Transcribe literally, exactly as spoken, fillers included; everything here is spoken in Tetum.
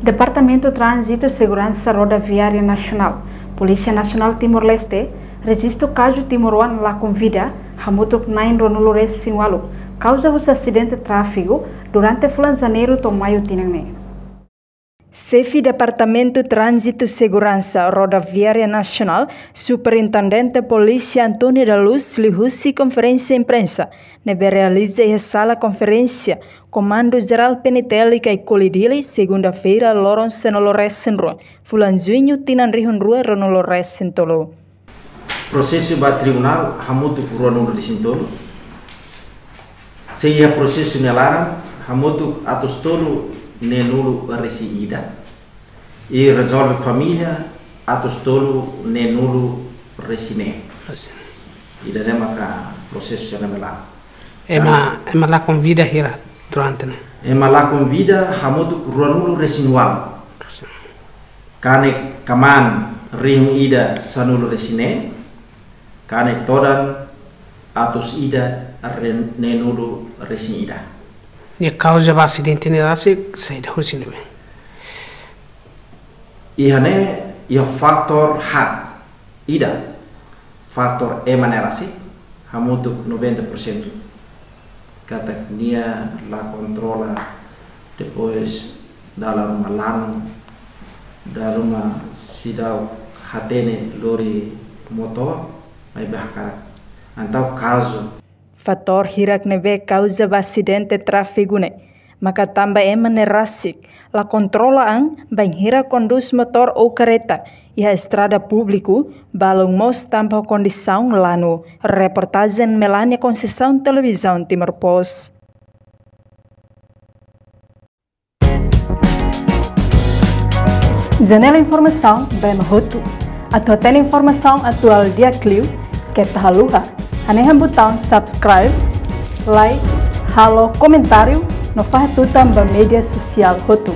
Departamentu Tránzitu Seguransa Rodoviária Nasionál, Polísia Nasionál Timor-Leste, rejistu kazu timoroan lakon vida, hamutuk na'in ruanulu resin ualu, kauza husi asidente tráfegu durante fulan Janeiru to'o Maiu tinan ne'e. Xefe Departamentu Tránzitu Seguransa Rodoviária Nasionál, Superintendente Polísia António da Luz, liuhusi konferénsia imprensa ne'ebé realiza iha sala konferénsia Komandu Jerál P N T L Kaikoli Dili, segunda-feira, loron sanulu resin rua, fulan Juñu, tinan rihun rua ruanulu resin tolu. Prosesu ba tribunál hamutuk ruanulu resin tolu. Se iha prosesu nia laran hamutuk atus tolu neenulu resin ida. I rezolve família atus tolu neenulu resin neen. Resin. Ida-ne'e maka prosesu sira-ne'e mak. Ema, ema lakon vida hira durante ne'e? Ema lakon vida hamutuk ruanulu resin ualu. Resin. Kanek kamaan rihun ida sanulu resin neen, kanek todan atus ida ren-, neenulu resin ida. Nia kauza ba asidente ne'e rasik saida, husi ne'ebé? Iha ne'e, iha fatór haat ida, fatór ema ne'e rasik, hamutuk noventa por cento. Katak nia la kontrola, depois dala ruma lanu, dala ruma seidauk hatene lori motór, maibé hakarak. Entaun kazu. Fatór hirak ne'ebé kauza ba asidente tráfegu ne'e maka tanba ema ne'e rasik la kontrola an bainhira kondús motór ou karreta iha estrada públiku, balun mós tanba kondisaun lanu. Reportajen Melania Conceição, Televizaun Timor Post. Janela informasaun ba ema hotu. Atu hatene informasaun atuál di'ak liu, keta haluha hanehan butaun subscribe, like, halo komentáriu no fahe tutan ba média sosiál hotu.